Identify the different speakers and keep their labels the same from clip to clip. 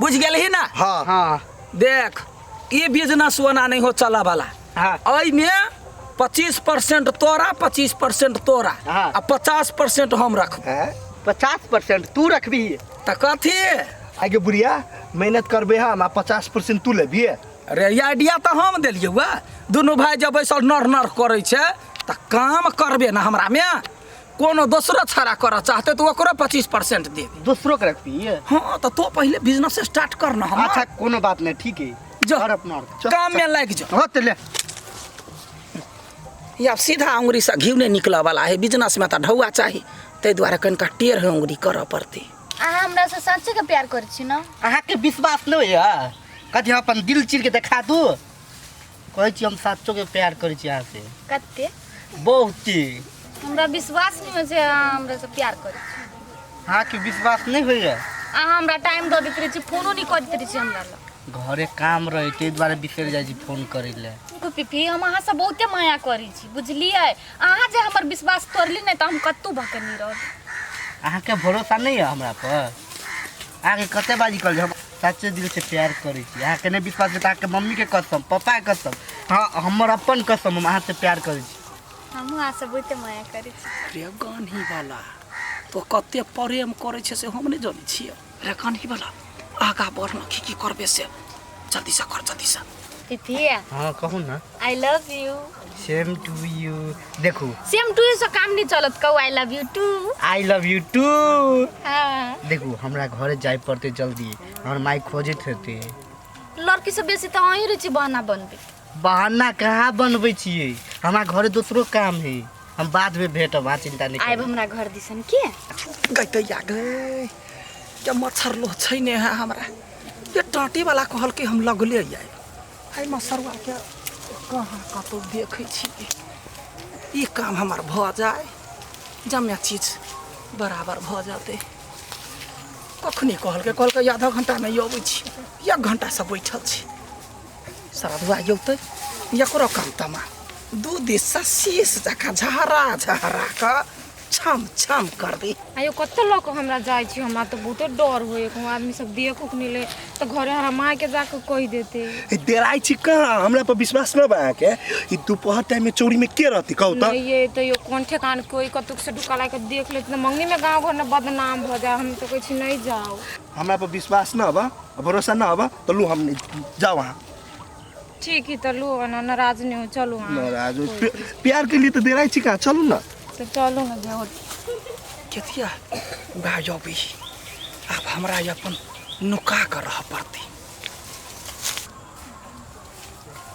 Speaker 1: बुझ गेलही ना?
Speaker 2: हाँ।
Speaker 3: हाँ।
Speaker 1: देख, ई बिजनेस ओना नहीं हो चला वाला।
Speaker 3: हाँ।
Speaker 1: एहिमे 25% तोरा, 25% तोरा।
Speaker 3: हाँ।
Speaker 1: आ 50% हम रखब।
Speaker 2: हैं?
Speaker 3: 50% तू रखबी?
Speaker 1: तऽ कथी?
Speaker 2: आगे बुढ़िया, मेहनत करबे हम आ 50% तू लेबी।
Speaker 1: अरे, ई आइडिया तऽ हम देलियै हुआ। दुनू भाई जब बैसल नर नर करै छै तऽ काम करबे ना। हमरा मे कोनो दोसरो छाड़ा करऽ चाहते तऽ ओकरो 25% देबे।
Speaker 3: दोसरो के रखबी?
Speaker 1: हाँ, तऽ तो पहिले बिजनेस स्टार्ट कर ना हमर।
Speaker 3: अच्छा, कोनो बात नहीं, ठीक है।
Speaker 1: जो।
Speaker 3: कर अपना और।
Speaker 1: काम में लागि जो।
Speaker 3: हाँ, तो ले।
Speaker 1: या सीधा उंगरी से घी नहीं निकलऽ वाला है। बिजनेस में तऽ ढौआ चाही, ताहि दुआरे कनिका टेढ़ उंगरी करऽ पड़तै।
Speaker 4: अहाँ हमरा से सच्चे के प्यार करै छी ना?
Speaker 3: अहाँके विश्वास नहि होइए? कथी, हम अपन दिल चीर के देखा दू? कहै छी, हम साचो के प्यार करै छी अहाँ से।
Speaker 4: कते?
Speaker 3: बहुत ही।
Speaker 4: हमरा विश्वास नहीं होइ छै अहाँ हमरा से प्यार करै छी।
Speaker 3: अहाँके विश्वास नहि होइए?
Speaker 4: अहाँ हमरा टाइम दऽ दैत रहै छी, फोनो नहि कऽ दैत रहै छी हमरा लग।
Speaker 3: घरे काम रहै, ताहि दुआरे बिसरि जाइ छी फोन करै लए।
Speaker 4: देखू पीपी, हम अहाँसँ बहुते माया करै छी, बुझलियै? अहाँ जे हमर विश्वास तोड़ली नहि तऽ हम कतहु भऽ कऽ नहि रहब।
Speaker 3: अहाँके भरोसा नहि यऽ हमरा पर? अहाँके कते बाजी कहलियै, हम सच्चे दिल से प्यार करै छी। अहाँके नहि विश्वास है तऽ अहाँके मम्मीके कसम, पप्पाके कसम, हाँ, हमर अपन कसम, हम अहाँसँ प्यार करै छी।
Speaker 4: हमहूँ अहाँसँ बहुते माया करै छी।
Speaker 1: रे गान्ही वाला, तो कते प्रेम करै छै से हम नहि जनै छियै। रे गान्ही वाला, आगा बढ़ न, की की करबे से जल्दी से कर, जल्दी से।
Speaker 4: पीपी।
Speaker 3: हाँ, कहू ना।
Speaker 4: I love you.
Speaker 3: Same to you. देखू।
Speaker 4: सेम टू you से काम नहीं चलत, कहू I love you too.
Speaker 3: I love you too.
Speaker 4: हाँ।
Speaker 3: देखू, हमरा घरे जाय पड़तै जल्दी, हमर माय खोजैत हेतै।
Speaker 4: लड़की सब बेसी तऽ अहीं रहै छी बहाना बनबै।
Speaker 3: बहाना कहाँ बनबै छियै? हमरा घरे दोसरो काम है। हम बादमे भेटब, अहाँ चिंता नहि
Speaker 4: आबि
Speaker 3: करू।
Speaker 4: हमरा घर दिसन के।
Speaker 1: गै तैया गै, क्या मच्छर लोह छै ने है हमरा। ये टाँटी वाला कहलकै हम लगले आयब। एहि मसरुआ के कहाँ कतौ देखै छी। ई काम हमर भऽ जाय, जमे चीज बराबर भऽ जेतै। कखनी कहलकै, कहलकै आधा घंटामे अबै छी। एक घंटासँ बैठल छी। सरधुआ औतै, एकरो काम तमाम। दू दिससँ शीश जकाँ झहरा झहरा कऽ छम छम कर दी।
Speaker 5: आयो, कतऽ लऽ कऽ हमरा जाइ छी? हमरा तऽ बहुते डर होइए, कोनो आदमी सब देख उख नहि ले तऽ घरे हमरा मायके जाकऽ कहि देतै।
Speaker 2: ए, डेराइ छी कहाँ? हमरा पर विश्वास न बा अहाँके? ई दोपहर टाइम में चोरी में के रहती, कहू तऽ?
Speaker 5: नहीं ये तो यो कोन ठेकान, कोई कतुक से ढुका ला के देख लेत तऽ मंगनी में गाँव घर में बदनाम भऽ जाए। हम तऽ कहै छी नहीं जाओ।
Speaker 2: हमरा पर विश्वास न बा, भरोसा न बा तऽ लू, हम नहीं जाओ अहाँ।
Speaker 5: ठीक है, तऽ लू ना, नाराज नहीं हो, चलू अहाँ।
Speaker 2: नाराज हो? प्यार के लिए तऽ डेराइ छी कहाँ? चलू ना।
Speaker 5: तऽ चलू ना, जाओ।
Speaker 1: केतिया उएह अबै। आब हमरा अपन नुका कऽ रहऽ पड़तै।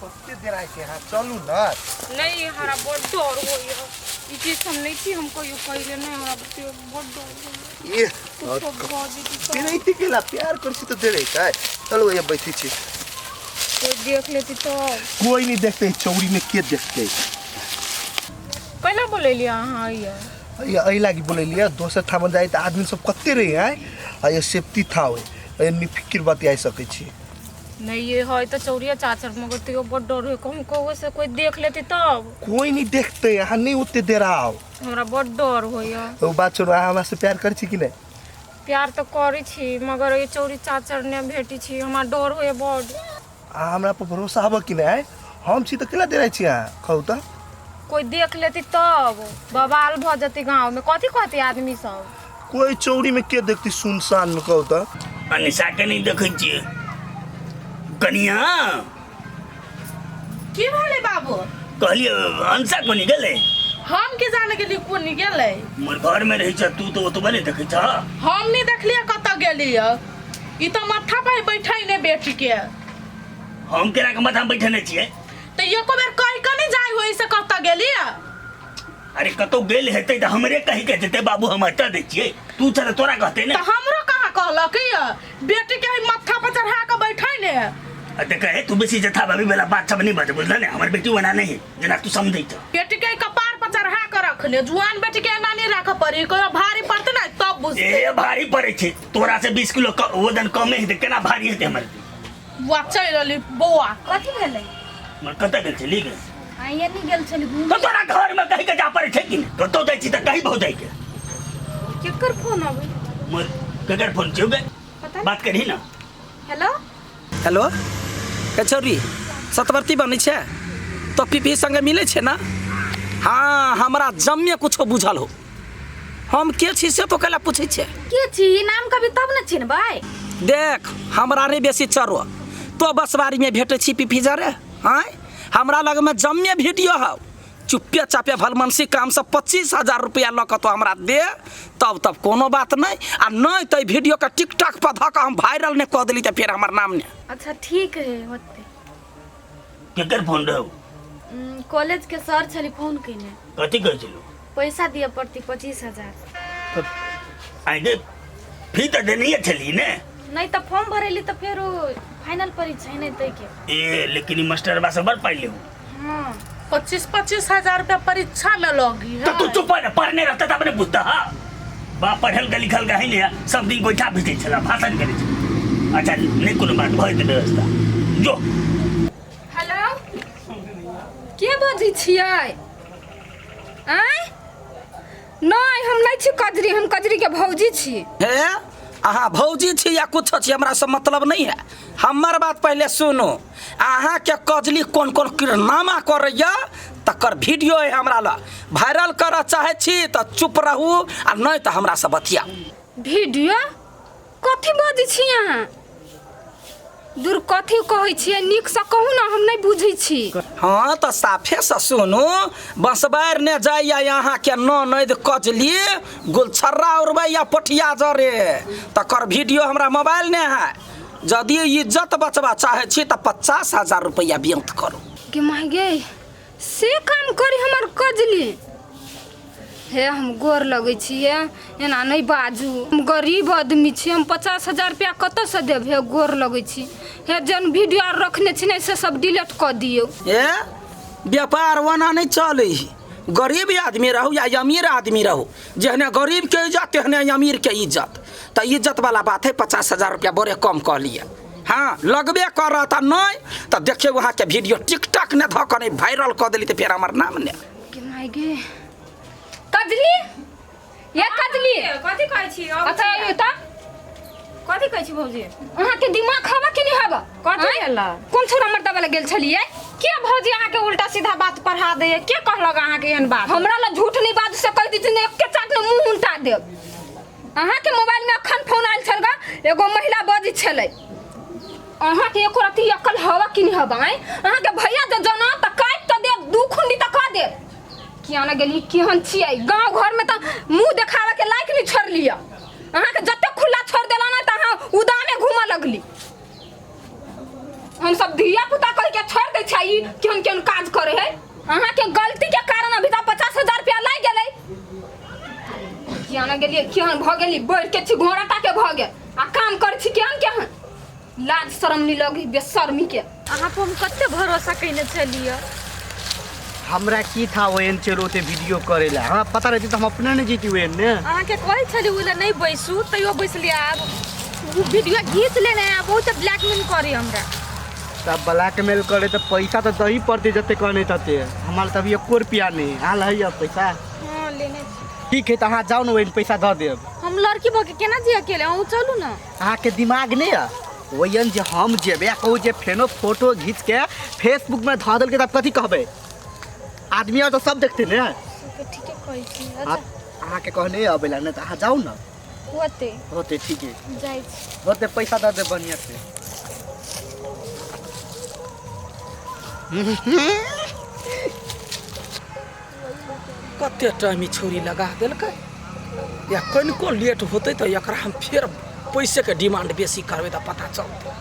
Speaker 2: कते डेराइ छी अहाँ? चलू ना।
Speaker 5: नहीं, हमरा बड़ डर होइए। ई चीज हम नहीं छी, हम कहियो कहिले नहीं। हमरा बड़ डर होइए।
Speaker 2: ए।
Speaker 5: कुछो भऽ जेतै तऽ।
Speaker 2: डेराइते केला? प्यार करै छी तऽ डेरेतै? चलू, यहाँ बैठे छी।
Speaker 5: कोई देख लेती तो?
Speaker 2: कोई नहीं देखते, चौरी में के देखते?
Speaker 5: कैला बोलेलियै अहाँ अइयै?
Speaker 2: एहि लागि बोलेलियै, दोसर ठाम जाइ तऽ आदमी सब कते रहे है आ ये सेफ्टी था होइ, एहि निफिकिर बतियाइ सकै छी।
Speaker 5: नहीं, ये है तऽ चौरिया चाचर, मगर तैयो बड़ डर होइ, कहूँ कहूँ से कोई देख लेती तब?
Speaker 2: कोई नहीं देखते, अहाँ नहीं ओते डेराउ।
Speaker 5: हमरा बड़ डर होइए।
Speaker 2: ओ बात छोड़ू, अहाँ हमरा से प्यार करै छी कि नहि?
Speaker 5: प्यार तऽ करै छी, मगर ये चौरी चाचर नहि भेटै छी, हमरा डर होइए बड़।
Speaker 2: अहाँ हमरा पर भरोसा हबऽ कि नहि? हम छी तऽ केला डेराइ छी अहाँ, कहू तऽ?
Speaker 5: कोई देख लेती तब बवाल भऽ जेतै गाँव में, कथी कहतै आदमी सब?
Speaker 2: कोई चौरी में के देखती सुनसान में, कहू तऽ?
Speaker 6: अनिशा के नहि देखै छियै कनिया।
Speaker 7: की भेलै बाबू?
Speaker 6: कहलियै, अंशा कोनी गेलै?
Speaker 7: हम की जाने गेली कोनी गेलै।
Speaker 6: मोर घर में रहै छ तू तऽ ओतबे नहि देखै छ।
Speaker 7: हम नहीं देखलियै कतऽ गेली ई तऽ माथा पर बैठै ने बेटी के।
Speaker 6: हम केना के माथा में बैठने छियै?
Speaker 7: तऽ एको बेर कहि कऽ नहि जाइ होइ से कतऽ गेली।
Speaker 6: अरे, कतौ गेल हेतै तऽ हमरे कहि के जेतै, बाबू हम एतऽ दै छियै, तू चल, तोरा कहतै ने?
Speaker 7: तऽ हमरो कहाँ कहलक यऽ? बेटी के है माथा पर चढ़ा कऽ बैठै ने।
Speaker 6: आ देख हे, तू बेसी जथा भाभी वाला बात सब नहीं बाज, बुझल ने? हमर बेटी ओना नहीं है जेना तू समझै छ।
Speaker 7: बेटी के कपार पर चढ़ा कऽ रखने, जुआन बेटी के एना नहीं राखऽ पड़ी, कहियो भारी पड़तै ने तब बुझतै।
Speaker 6: ए, भारी पड़ै छै। तोरा से 20 किलो वजन कमे हेतै, केना भारी हेतै हमर?
Speaker 7: बुआ चलि रहली बौआ।
Speaker 4: कथी भेलै?
Speaker 6: मगर कतऽ गेल छली गे?
Speaker 4: आइए नहीं गेल छली घूमे।
Speaker 6: तऽ तोरा घर में कहि के जा पड़ै छै कि नहि? कतौ जाइ छी तऽ कही बहु जाइ के।
Speaker 5: केकर फोन अबै?
Speaker 6: मोर केकर फोन छियौ गे?
Speaker 5: पता नहीं।
Speaker 6: बात करही ना।
Speaker 4: हेलो
Speaker 1: हेलो हे छौरी सतवर्ती बनै छै तो पीपी संगे मिलै छै ने हाँ हमरा जम्मे कुछो बुझल हो हम के छी से तो कैला पूछै छै
Speaker 4: के छी ई नाम कभी तब ने चिन्हबै
Speaker 1: देख हमरा नहि बेसी चरो तो बसवारीमे भेटै छी पीपी जरे आँय हमरा लगमे जम्मे वीडियो हौ चुप्पे चापे भलमनसी कामसँ 25,000 रुपया लऽ कऽ तो हमरा दे तब तब कोनो बात नहि आ नहि तऽ वीडियोके टिकटॉक पर धऽ कऽ हम वायरल नहि कऽ देली तऽ फेर हमर नाम नहि
Speaker 4: अच्छा ठीक है होते
Speaker 6: केकर फोन रहौ
Speaker 4: कॉलेज के सर छली फोन कयने
Speaker 6: कथी कहै छलौ
Speaker 4: पैसा दिअ पड़ती 25,000
Speaker 6: आइ फी तऽ देनहिए छली ने
Speaker 4: नहीं तऽ फॉर्म भरेली तऽ फेर ओ फाइनल परीक्षा है नहीं तै के
Speaker 6: ए लेकिन ई मास्टरबा से बड़ पाइ लेहु
Speaker 4: हाँ
Speaker 7: 25-25 हजार रुपया परीक्षा में लगी
Speaker 6: तो तू
Speaker 7: है
Speaker 6: चुप रह पढ़ने रहता तब ने बुझता हा बाप पढ़ल के लिखल के है ने सब दिन गोइठा भीजै छला भाषण करै छला अच्छा नहीं कोनो बात भऽ जेतै व्यवस्था जो
Speaker 5: हेलो के बजै छियै आँय नहि हम नहि छी कजरी हम कजरीके भौजी छी
Speaker 1: हे अहाँ भौजी छी या कुछो छी हमरा से मतलब नहीं है हमर बात पहले सुनू अहाँके कजली कोन कोन किरनामा करैया तकर वीडियो है हमरा लग वायरल करऽ चाहै छी तऽ चुप रहू आ नहि तऽ हमरा से बतिया
Speaker 5: वीडियो कथी बजै छी अहाँ दूर कथी कहै छियै नीकसँ कहू ने हम नहि बुझै छी
Speaker 1: हाँ तऽ साफेसँ सुनू बँसबारि ने जाइया अहाँके ननैद कजली गुलछर्रा उड़बै या पोठिया जरे तकर वीडियो हमरा मोबाइल ने है यदि इज्जत बचबा चाहै छी तऽ 50,000 रुपैआ ब्यौत करू
Speaker 5: गे माय गे से काम करी हमर कजली हे हम गोर लगै छी हे एना नहि बाजू हम गरीब आदमी छी हम 50,000 रुपया कतऽसँ देब हे गोर लगै छी हे जन वीडियो आर रखने छी ने से सब डिलीट कऽ दियौ
Speaker 1: ए व्यापार ओना नहि चलै है गरीब आदमी रहू या अमीर आदमी रहू जेहने गरीब के इज्जत तेहने अमीर के इज्जत तऽ इज्जत वाला बात है 50,000 रुपया बड़े कम कहलियै हाँ लगबे करत आ नहि तऽ देखियौ अहाँके वीडियो टिकटॉक ने धऽ कऽ नहि वायरल कऽ देली तऽ फेर हमर नाम ने
Speaker 5: गे माय गे कजली ये कजली
Speaker 8: कथी कहै छी
Speaker 5: अच्छा आइयो तऽ
Speaker 8: कथी कहै छी भौजी
Speaker 5: अहाँके दिमाग हवा कि नहि हवा
Speaker 8: कथी
Speaker 5: आँय?
Speaker 8: भेल?
Speaker 5: कोन छोरा मर्दावा लग गेल छलियै
Speaker 8: के भौजी अहाँके उल्टा सीधा बात पढ़ा दैया के कहलक अहाँके एहन बात
Speaker 5: हमरा लग झूठ नहीं बाजू से कहि दै ने एके चाट ने मुंह उल्टा देब अहाँके मोबाइल में अखन फोन आयल छल गा एगो महिला बजै छलै अहाँके एको रत्ती अकल हवा कि नहि हवा आँय अहाँके भैया जे जना तऽ काटि तऽ देब दू खुंडी तऽ कऽ देब किया ने गेली केहन छियै गाँव घरमे तऽ मुँह देखाबऽके लायक नहि छोड़लियै अहाँके जते खुला छोड़ देला ने तऽ अहाँ उदामे घूमऽ लगली हम सब धिया पुता कह के छोड़ दै छै ई केहन केहन काज करे है अहाँके गलती के कारण अभी तक 50,000 रुपया लागि गेलै किया ने गेलियै केहन भऽ गेली बढ़ि के छी घोड़ा टाके भऽ गेल आ काम करै छी केहन केहन लाज शरम नहीं लगी बेशर्मी के
Speaker 4: अहाँ पर हम कते भरोसा कयने छलियै
Speaker 3: हमरा की था ओहन चलो ओते वीडियो करेला हमरा पता रहती तऽ हम अपने नहि जैती ओहन ने
Speaker 4: अहाँके कहै छली ओ लए नहि बैसू तैयो बैसलियै आब ओ वीडियो घीच लेने आ बहुत ब्लैकमेल करी हमरा
Speaker 3: तब ब्लैकमेल करे तऽ पैसा तऽ दही पड़तै जते कहने तते हमारे तऽ अभी एको रुपया नहीं अहाँ लहै अब पैसा
Speaker 4: हाँ लेने छी
Speaker 3: ठीक है तऽ अहाँ जाउ ने ओहन पैसा दऽ देब
Speaker 4: हम लड़की भऽ के केना जी अकेले अहूँ चलू ने
Speaker 3: अहाँके दिमाग नहि यऽ ओहन जे हम जेबै आ कहू जे फेनो फोटो घीच के फेसबुकमे धऽ देलकै तऽ कथी कहबै आदमी आर तऽ सब देखते ने
Speaker 4: ठीके कहै छी अच्छा
Speaker 3: अहाँके कहने अबै लए नहि तऽ अहाँ जाउ ने
Speaker 4: होते
Speaker 3: होते ठीक है
Speaker 4: जाइ छी
Speaker 3: होते पैसा दऽ देब बढ़िआँ से
Speaker 1: कते टाइम ई छौरी लगा देलकै या कनिको लेट होतै तऽ एकरा हम फेर पैसेके डिमांड बेसी करबै तऽ पता चलतै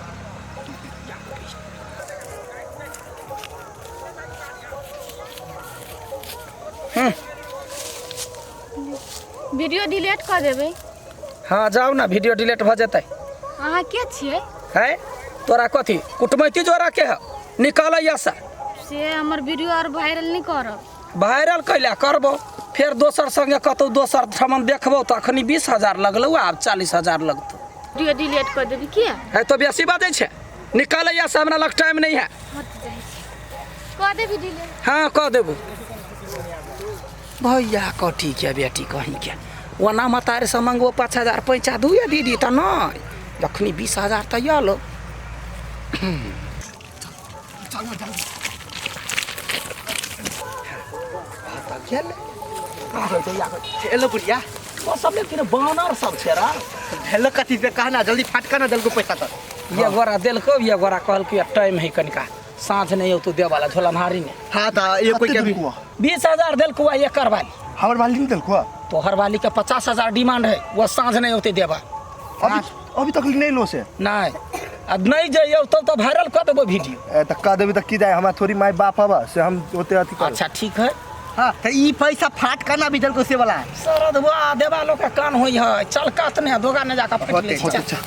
Speaker 4: वीडियो डिलीट कऽ देबै
Speaker 1: हँ जाउ ने वीडियो डिलीट भऽ जेतै
Speaker 4: अहाँ के छियै
Speaker 1: है तोरा कथी कुटमैती जोड़ा के है निकाल से
Speaker 4: से हमर वीडियो आर वायरल नहि करब
Speaker 1: वायरल कैला करबो फेर दोसर संगे कतौ दोसर ठमन देखबो तऽ अखनी 20,000 लगलौ आब 40,000 लगतौ
Speaker 4: वीडियो डिलीट कऽ देबै किया
Speaker 1: है तो बेसी बाजै छै निकाल से हमरा लग टाइम नहीं है
Speaker 4: कऽ देबी डिलीट
Speaker 1: हाँ कऽ देबो भैया कथी के बेटी कहीं के ओना मतारे से मंगबो 5,000 पैसा दू या दीदी तऽ नहि जखनी 20,000 तऽ आयल चलो जल्दी गेल आ गई आ गई
Speaker 3: एलो बुढ़िया
Speaker 1: वो सब लेकिन बानर सब छै रा
Speaker 3: हेलो कथी से कहना जल्दी फाटका ना जल्दी पैसा तो
Speaker 1: ये गोरा देलको ये गोरा कहलकै टाइम है कनिका साँझ नहीं औतो देवाला झोलनहारी ने
Speaker 3: हाँ तो ये कोई के भी
Speaker 1: 20,000 देलको आ एकर वाली
Speaker 2: हमर वाली नहीं देलको
Speaker 1: तोहर वाली के 50,000 डिमांड है वो साँझ नहीं औते देवा।
Speaker 2: अभी अभी तक नहीं लो से
Speaker 1: नहीं अब नहीं जइयो तब तो वायरल कर देबो वीडियो।
Speaker 2: ए त कह देबी त की जाए हमरा थोड़ी माय बाप हवा से हम ओते अथी कर।
Speaker 1: अच्छा ठीक है।
Speaker 3: हाँ तो ई पैसा फाट का ना भी जल को से वाला
Speaker 1: सरद बुआ देवा लोग के कान होई है चल कात ने दोगा ने जाकर फेंक ले।
Speaker 2: होते,
Speaker 1: चल।